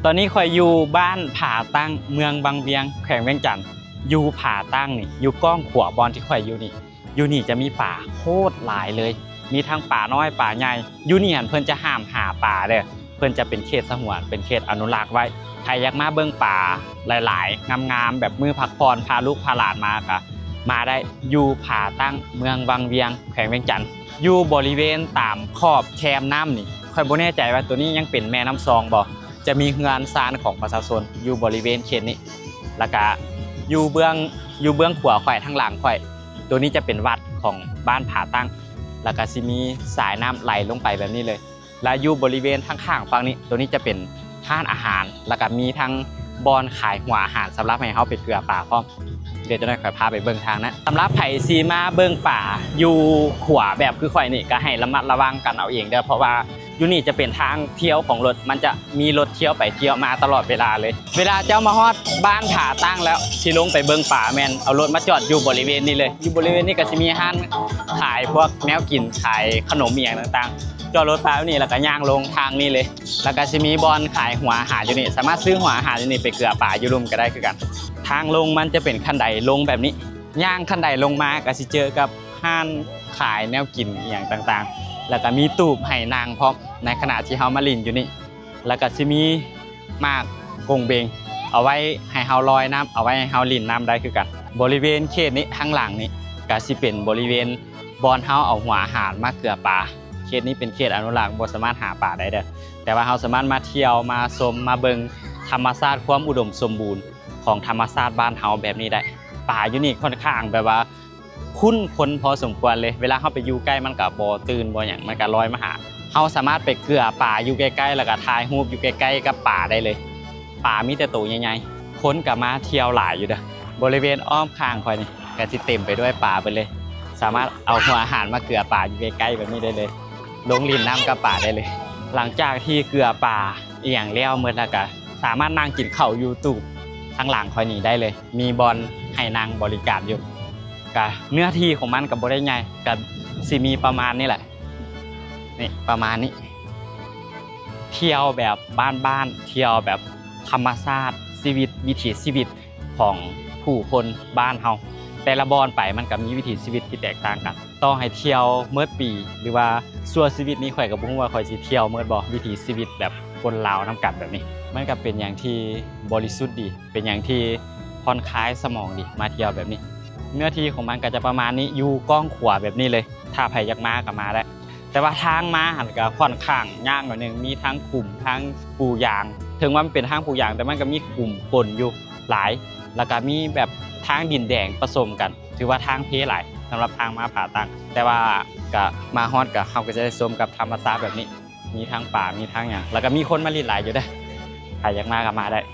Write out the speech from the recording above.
ຕອນນີ້ຂ້ອຍຢູ່ບ້ານຜາຕັ້ງ ເມືອງວັງວຽງ ແຂວງວຽງຈັນ. ຢູ່ຜາຕັ້ງນີ້ ຢູ່ກ້ອງຂວາບ່ອນທີ່ຂ້ອຍຢູ່ນີ້ ຢູ່ນີ້ຈະມີປາໂຄດຫຼາຍເລີຍ. ມີທັງປານ້ອຍປາໃຫຍ່. ຢູ່ນີ້ຫັ້ນເພິ່ນຈະຫ້າມຫາປາເດີ້. ເພິ່ນຈະເປັນເຂດສະຫງວນ ເປັນເຂດອະນຸລັກໄວ້. ໃຜຢາກມາເບິ່ງປາຫຼາຍໆ ງາມໆ ແບບມື້ພັກຜ່ອນ ພາລູກພາຫຼານມາກະມາໄດ້. ຢູ່ຜາຕັ້ງ ເມືອງວັງວຽງ ແຂວງວຽງຈັນ. ຢູ່ບໍລິເວນຕາມຂອບແຄມນ້ຳນີ້ ຂ້ອຍບໍ່ແນ່ໃຈວ່າໂຕນີ້ຍັງເປັນແມ່ນ້ຳຊອງບໍ່? ຈະມີເຮືອນຊານຂອງປະຊາຊົນຢູ່ບໍລິເວນເຂດນີ້. ແລ້ວກະຢູ່ເບື້ອງ ຢູ່ເບື້ອງຂວາຂ້ອຍ ທາງຫຼັງຂ້ອຍ ໂຕນີ້ຈະເປັນວັດຂອງບ້ານຜາຕັ້ງ. ແລ້ວກະຊິມີສາຍນ້ຳໄຫຼລົງໄປແບບນີ້ເລີຍ. ແລະ ຢູ່ບໍລິເວນທາງຂ້າງຝັ່ງນີ້ ໂຕນີ້ຈະເປັນຮ້ານອາຫານ ແລ້ວກະມີທັງບ່ອນຂາຍຫົວອາຫານສຳລັບໃຫ້ເຮົາໄປເກືອປາພ້ອມ. ດຽວຈັກໜ້ອຍຂ້ອຍພາໄປເບິ່ງທາງນັ້ນ. ສຳລັບໃຜຊິມາເບິ່ງປາຢູ່ຂົວແບບຄືຂ້ອຍນີ້ ກະໃຫ້ລະມັດລະວັງກັນເອົາເອງເດີ້ ເພາະວ່າຢູ່ນີ້ຈະເປັນທາງທ່ຽວຂອງລົດ ມັນຈະມີລົດທ່ຽວໄປທ່ຽວມາຕະຫຼອດເວລາເລີຍ. ເວລາເຈົ້າມາຮອດບ້ານຜາຕັ້ງແລ້ວ ຊິລົງໄປເບິ່ງປາ ແມ່ນເອົາລົດມາຈອດຢູ່ບໍລິເວນນີ້ເລີຍ. ຢູ່ບໍລິເວນນີ້ກະຊິມີຮ້ານຂາຍພວກແນວກິນ ຂາຍຂະໜົມອີ່ຫຍັງຕ່າງໆ. ຈອດລົດປາຢູ່ນີ້ ແລ້ວກະຍ່າງລົງທາງນີ້ເລີຍ. ແລ້ວກະຊິມີບ່ອນຂາຍຫົວອາຫານຢູ່ນີ້ ສາມາດຊື້ຫົວອາຫານຢູ່ນີ້ໄປເກືອປາຢູ່ລຸ່ມກະໄດ້ຄືກັນ. ທາງລົງມັນຈະເປັນຂັ້ນໄດລົງແບບນີ້. ຍ່າງຂັ້ນໄດລົງມາກະຊິເຈີກັບຮ້ານຂາຍແນວກິນອີ່ຫຍັງຕ່າງໆ ແລ້ວກະມີຕູບໃຫ້ນັ່ງພ້ອມ ໃນຂະນະທີ່ເຮົາມາຫຼິ້ນຢູ່ນີ້. ແລ້ວກະຊິມີໝາກກົງເບັງ ເອົາໄວ້ໃຫ້ເຮົາລອຍນ້ຳ ເອົາໄວ້ໃຫ້ເຮົາຫຼິ້ນນ້ຳໄດ້ຄືກັນ. ບໍລິເວນເຂດນີ້ ທາງຫຼັງນີ້ ກະຊິເປັນບໍລິເວນບ່ອນເຮົາເອົາຫົວອາຫານມາເກືອປາ. ເຂດນີ້ເປັນເຂດອະນຸລັກ ບໍ່ສາມາດຫາປາໄດ້ເດີ້ ແຕ່ວ່າເຮົາສາມາດມາທ່ຽວ ມາຊົມ ມາເບິ່ງທຳມະຊາດ ຄວາມອຸດົມສົມບູນຂອງທຳມະຊາດບ້ານເຮົາແບບນີ້ໄດ້. ປາຢູ່ນີ້ຄ່ອນຂ້າງແບບວ່າຄຸ້ນຄົນພໍສົມຄວນເລີຍ. ເວລາເຮົາໄປຢູ່ໃກ້ ມັນກະບໍ່ຕື່ນບໍ່ຫຍັງ ມັນກະລອຍມາຫາ. ເຮົາສາມາດໄປເກືອປາຢູ່ໃກ້ໆ ແລ້ວກະຖ່າຍຮູບຢູ່ໃກ້ໆກັບປາໄດ້ເລີຍ. ປາມີແຕ່ໂຕໃຫຍ່ໆ. ຄົນກະມາທ່ຽວຫຼາຍຢູ່ເດີ້. ບໍລິເວນອ້ອມຂ້າງຂ້ອຍນີ້ ກະຊິເຕັມໄປດ້ວຍປາເບິດເລີຍ. ສາມາດເອົາຫົວອາຫານມາເກືອປາຢູ່ໃກ້ໆແບບນີ້ໄດ້ເລີຍ. ລົງຫຼິ້ນນ້ຳກັບປາໄດ້ເລີຍ. ຫຼັງຈາກທີ່ເກືອປາອີ່ຫຍັງແລ້ວໝົດແລ້ວ ກະສາມາດນັ່ງກິນເຂົ້າຢູ່ຕູບທາງຫຼັງຂ້ອຍນີ້ໄດ້ເລີຍ. ມີບ່ອນໃຫ້ນັ່ງບໍລິການຢູ່. ກະເນື້ອທີ່ຂອງມັນກະບໍ່ໄດ້ໃຫຍ່ ກະຊິມີປະມານນີ້ແຫຼະ. ນີ້ ປະມານນີ້. ທ່ຽວແບບບ້ານໆ ທ່ຽວແບບທຳມະຊາດ ຊີວິດ ວິຖີຊີວິດຂອງຜູ້ຄົນບ້ານເຮົາ. ແຕ່ລະບ່ອນໄປມັນກະມີວິຖີຊີວິດທີ່ແຕກຕ່າງກັນ. ຕໍ່ໃຫ້ທ່ຽວເໝິດປີ ຫຼືວ່າຊົ່ວຊີວິດນີ້ ຂ້ອຍກະບໍ່ຮູ້ວ່າຂ້ອຍຊິທ່ຽວເໝິດບໍ່ ວິຖີຊີວິດແບບຄົນລາວນຳກັນແບບນີ້. ມັນກະເປັນຫຍັງທີ່ບໍລິສຸດດີ ເປັນຫຍັງທີ່ຜ່ອນຄາຍສະໝອງດີ ມາທ່ຽວແບບນີ້. ເນື້ອທີ່ຂອງມັນກະຈະປະມານນີ້ ຢູ່ກ້ອງຂວາແບບນີ້ເລີຍ. ຖ້າໃຜຢາກມາກະມາໄດ້ ແຕ່ວ່າທາງມາຫັ້ນກະຄ່ອນຂ້າງຍາກໜ້ອຍໜຶ່ງ ມີທັງຂຸມ ທັງປູຢາງ. ເຖິງວ່າມັນເປັນທາງປູຢາງ ແຕ່ມັນກະມີຂຸມປົນຢູ່ຫຼາຍ ແລ້ວກະມີແບບທາງດິນແດງປະສົມກັນ. ຖືວ່າທາງເພຫຼາຍສຳລັບທາງມາຜາຕັ້ງ ແຕ່ວ່າກະມາຮອດກະ ເຮົາກະຈະໄດ້ຊົມກັບທຳມະຊາດແບບນີ້. ມີທັງປາ ມີທັງຫຍັງ ແລ້ວກະມີຄົນມາຫຼິ້ນຫຼາຍຢູ່ເດີ້. ໃຜຢາກມາກະມາໄດ້.